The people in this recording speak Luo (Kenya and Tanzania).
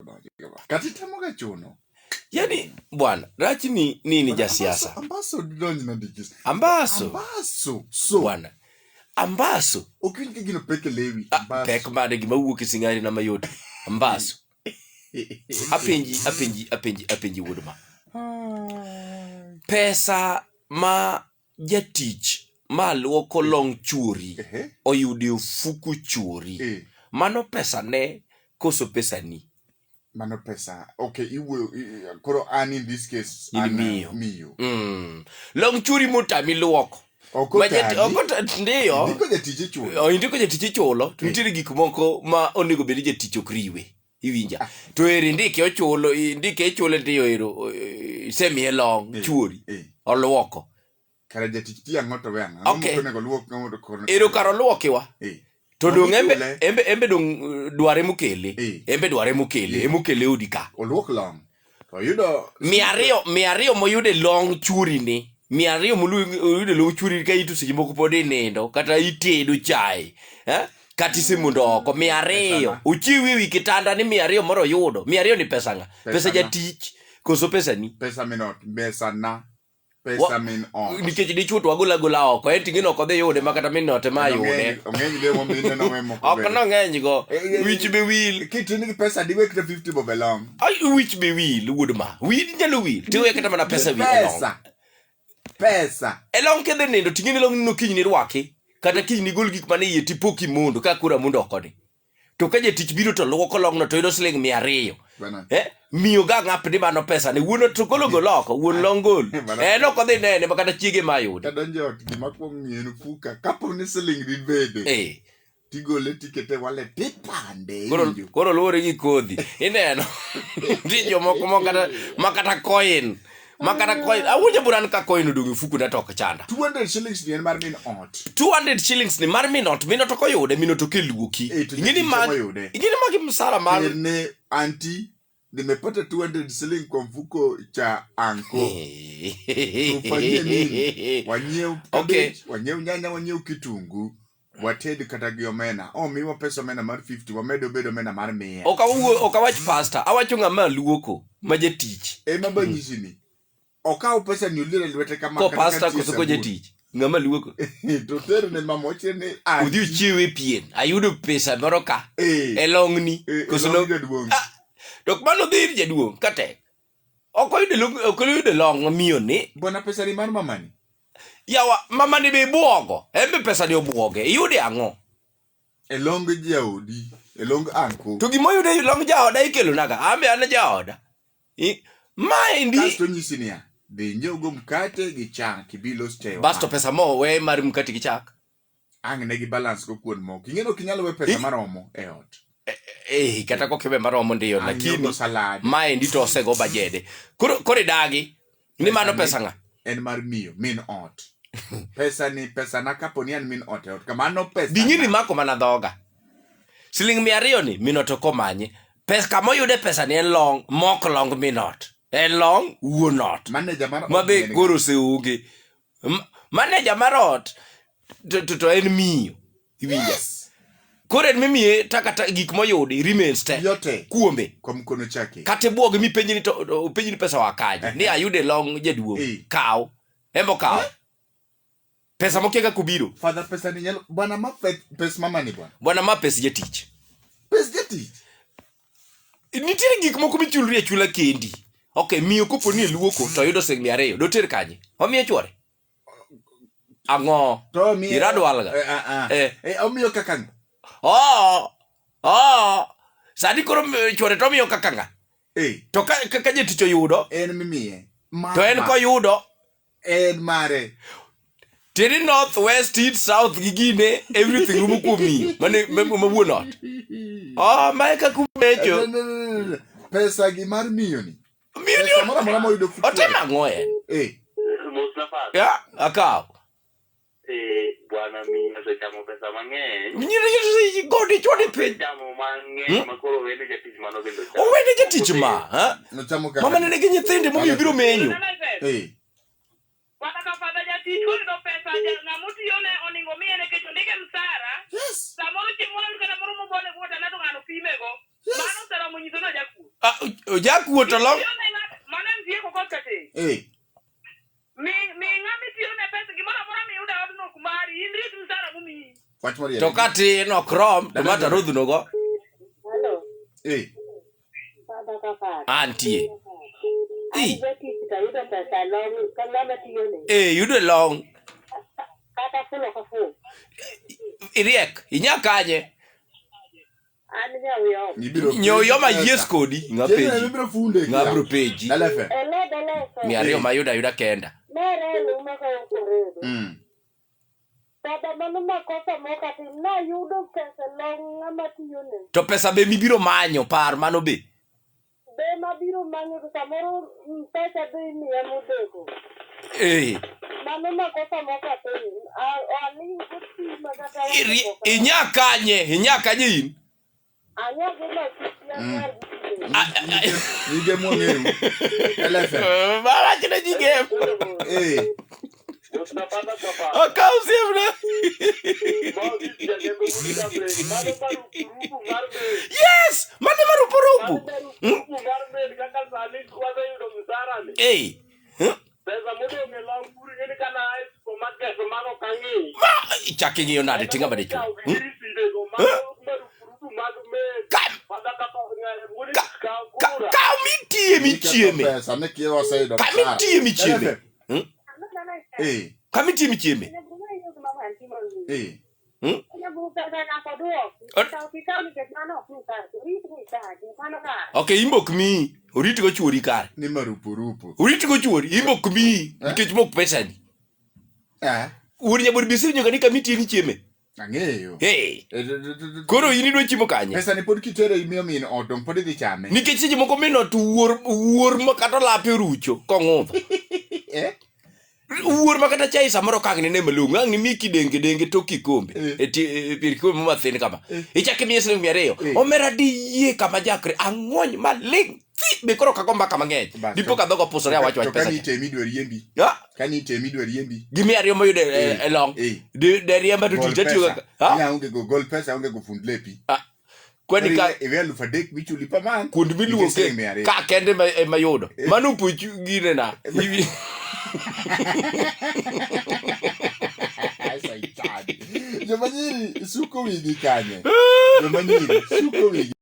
odonji ga. Kata itemo ga chuno. Yani bwana, rach ni nini jasiasa? Ambaso donj na ndikis. Ambaso. Ambaso. So. Bwana. Ambaso. Ok winj ka gino pek e lewi. Ah, Ambaso. pek mane gima wuok e singari na mayot. Ambaso. Apenji, apenji, apenji, apenji wuod ma. Ai. Pesa ma jatich ma luoko long chuori Ehe. oyudo e ofuku chuori. Eh. Mano pesa ne koso pesa ni? Mano pesa. Okay, iwuoyo koro an in this case In an miyo. miyo. Long chuori motami luoko. Ok Ma jati- otami. ok ota- ndiyo. Ndiko jatich ichulo. O, indiko jatich ichulo to nitiere gik moko ma onego bed ni jatich ok riwe iwinja to eri indike ochulo indike ichule ndiyo ero eh, isemiye long Eh, chuori eh. oluoko Kare jatich tiyo ang'o to we ang'o? Ang'o Okay. mok onego luok ang'o to koro. Ero kar oluokiwa. Eh. To dong' embe Ichule. embe embe dong' eh, dware mokele. Eh. Embe dware mokele, Eh. emokele odi ka. Oluok long. To oyudo 200 moyudo e long churi ni. 200 moyudo e long churi ka ito seche moko pod inindo kata itedo chae. Eh? Kata isemondo oko 200. Pesana. Ochiwi ewi kitanda ni 200 moro oyudo. 200 ni pesa ng'a? Pesa Pesana. jatich koso pesa ni? Pesa min ot, pesa na. Pesa min ot. Nikech dichuo to wagol agola oko en ting'e ok odhi yude ma kata min ot ema yude. Ong'eny le momi neno we moko. Ok nong'eny go. Eh, eh, Wich be wil. Kitin gi pesa diwe kata 50 bob e long. Ai wich be wil wuod ma. Wil nyalo wil. Tiwe kata mana pesa wil e long. Pesa. Pesa. E long kidhi nindo ting'e ni long no kiny nirwaki. Kata kiny nigol gik mane iye tipo kimondo ka koro amondo oko ni. To ka jatich biro to luoko longno to yudo siling 200. Bana. Eh? Miyo ga ng'ap ni mano pesa ne wuon to golo golo oko wuon long gol. Bana. En ok odhi nene ma kata chiege ma yude. Kadonjo e ot gima kwong ng'iyo en fuka. Kapo ni siling dibede. Eh. Tigole tikete e wallet tipande. Koro iwinjo. koro luwore gi kodhi. Ineno. Nitie jomoko ma kata ma kata coin. Ma kata coin. Awuonjo buran ka coin odong' e ofuku na to ok chanda. 200 shillings ni en mar min ot. 200 shillings ni mar min ot, min ot ok oyude, min ot ok eluoki. Eh, to Ing'e ni jatich mag ema oyude. ing'e ni magi msara mar Terne anti nimepata 200 shilling kwa mfuko cha anko. Tufanyie nini? Wanyiew Okay. cabbage, wanyiew nyanya, wanyiew kitungu. Wated kata gi omena. Oh, miwa pesa omena mar 50, wamed obed omena mar 100. Ok awuo, ok awach pasta, awacho ng'ama luoko ma jatich. Ema banyisi ni. Okaw pesa ni olier e lwete kama Ko kata ka pasta nitie koso ko sabun. jatich. Ng'ama luoko. To terne mama ochie ni Udhi uchiewe pien. Ayudo pesa moro ka. Eh. E long'ni. Eh, e Koso long long. jaduong'. Ah, to ok mano dhi ir jaduong' ka tek. Ok oyudo long, ok oyudo long miyo ni. Bwana pesa ni mar mamani. Yawa, mama ni be ibuogo. En be pesa ni obuoge. Iyude ang'o? E long jaodi, e long anko. To gima oyudo e long jaoda ikelo naga. An be an jaoda. Maendi Kasto nyisi niya, dhi inyiew mkate gi chak ibi ilos chai. Basto pesa mo we mar mkate gi chak. Ang' ne gi balance go kuon moko. Ing'e ni ok inyal we pesa maromo e ot. Eh, kata kokiwe maromo ndiyo, Ang' lakini nyiew go salad. maendi to osego bajede. Koro koro idagi ni mano pesa ng'a? En mar miyo, min ot. Pesa ni pesa na kapo ni an min ot e ot. Kamano pesa. Ding'ini ni mako mana dhoga. Siling 200 ni min ot ok omanye. Pesa kama oyude pesa ni en long, mok long min ot. En long wuon ot. Manager mar ot Ma be ni en koro oseonge. Manager mar ot to, to, to en miyo. Iwinja? Yes. Koro en mimiye takata gik moyudi remains te. Yote. Kuome. Kwa mkono chake. Kata ibuoge mipenji ni to openji ni pesa wakaje. Ni ayude long jaduong'. Eh. Kaw. Embo kaw. Pesa mokia kaka obiro. Father pesa ni nyalo bwana ma pes mama ni bwana. Bwana ma pes jatich. Pes jatich. Nitiere gik moko michulri achula kendi. Okay, miyo kopo ni eluoko to oyudo siling 200, doter kanye? Omiyo chwore. Ang'o? To omiyo Iradwalga. Eh, ah, ah. Eh. Eh, omiyo kaka ng'a? Oh! Oh! Sani koro chwore to omiyo kaka ng'a? Eh, To ka, ka, ka jatich oyudo, en mimiye. Mama. to en koyudo, En mare. tiende north, west, east, south gi gine, everything rumo kuom miyo. Mane ma wuon ot. Oh, mae kaka umecho. No, no, no, no, no. Pesa gi mar miyo ni. Miyo ni Pesa moro amora moyudo fuko. otimo ang'o en? Eh, Mos nafas. Ya, akaw. Eh, bwana miyo osechamo pesa mang'eny. Nyiri gode chwade piny. Chamo mang'eny ma koro wene jatich mano bende ochamo. Owene jatich ma, ha? nochamo kaka. Mama ne nigi nyithinde momiyo biro menyo. Eh, Kata ka fadha jatich koyudo pesa ng'ama otiyone oningo miye nikech ondike msara. Yes. Samoro chieng' moro kata moro mobone go tana to ng'ano pimego. Yes. Mano oseromo nyiso ni ojakuo. Ah, ojakuo to long Tiyone ng'ato- mano en tieko kot kate. Eh, Mi mi ng'ama itiyone pesa gimoro amora miyudo e odno ok mari. In rit msara momiyi. wach moriere. To ka tin ok rom to ma to arudhno go. Hello, Eh, baba ka far. Antie. An Ii. jatich to ayudo pesa long ka ng'ama tiyone. Eh, yudo e long. Kata fulo ka fulo. Iriek, inya kanye? An nyawiyo. ibiro Nyo yoma pesa. yies kodi. Ng'a Chieng' peji. ibiro funde Ng'a kia. bro peji. Dala FM. Ele dele. 200 mayudo ayuda kenda. Mere luma ka okoredo. Baba mano makosa mok atim. Nayudo pesa long ng'ama tiyone. To pesa be mibiro manyo par mano be. Be mabiro manyo to samoro pesa be imiya modeko. Eh. Mano makosa mok atim. Aling gotima kata Inya kanye? Inya kanye in? Anya gi masisi anyar gi Nyige mwang'eyo. Dala FM. Marach ne ji gem. Eh, Utapata kwa Okaw osiepna. Yes, mane marupurupu. Eh. Huh? Ma chak ing'iyo nade tinga bade chwo. Ka ka mitie michieme. Pesa ne kia waseyudo Kama msara. nitie michieme. Dala FM. Eh, Kama itie michieme. eh. Ok, imbe ok miyi. Orit go chuori kare. Ni marupurupu. Orit go chuori, imbe ok miyi nikech mok pesani. Eh, Wuon nyabor be isewinjo ga ni kama itie michieme. ang'eyo. Hey. Eh, Koro in idwa chiemo kanye? Pesa ni pod kitero imiyo min ot dong pod idhi chame. Nikech seche moko min ot wuor wuor ma kata olape orucho kong'udho. Eh? Wuor ma kata chai samoro ok ang' nine malong'o, ang' nimi kidenge denge tok kikombe. Eh. E e pier kikombe mathin kama. Eh. Ichak imiye siling 200. Eh. Omera diyie kama jakre ang'wony maling'. Thi be koro ok ago mbaka mang'eny. Bas, Dipo to- ka dhoga opusore awach wach To pesa. ka cha. nitemi idwa riembi. Ah, Ka nitemi idwa riembi. gi 200 moyudo Eh. e long. Eh. De riemba to Gol tich atiyo pesa. kaka. Ha? Nya onge go gol pesa onge go fund lepi. Ah. Kwani ka Iwe 3,000 michuli per month. kuond Nikech miluoke siling 200. ka kende ema yudo. Mano puch gine na. Saitani. Joma nyiri suko wigi kanye? Joma nyiri suko wigi.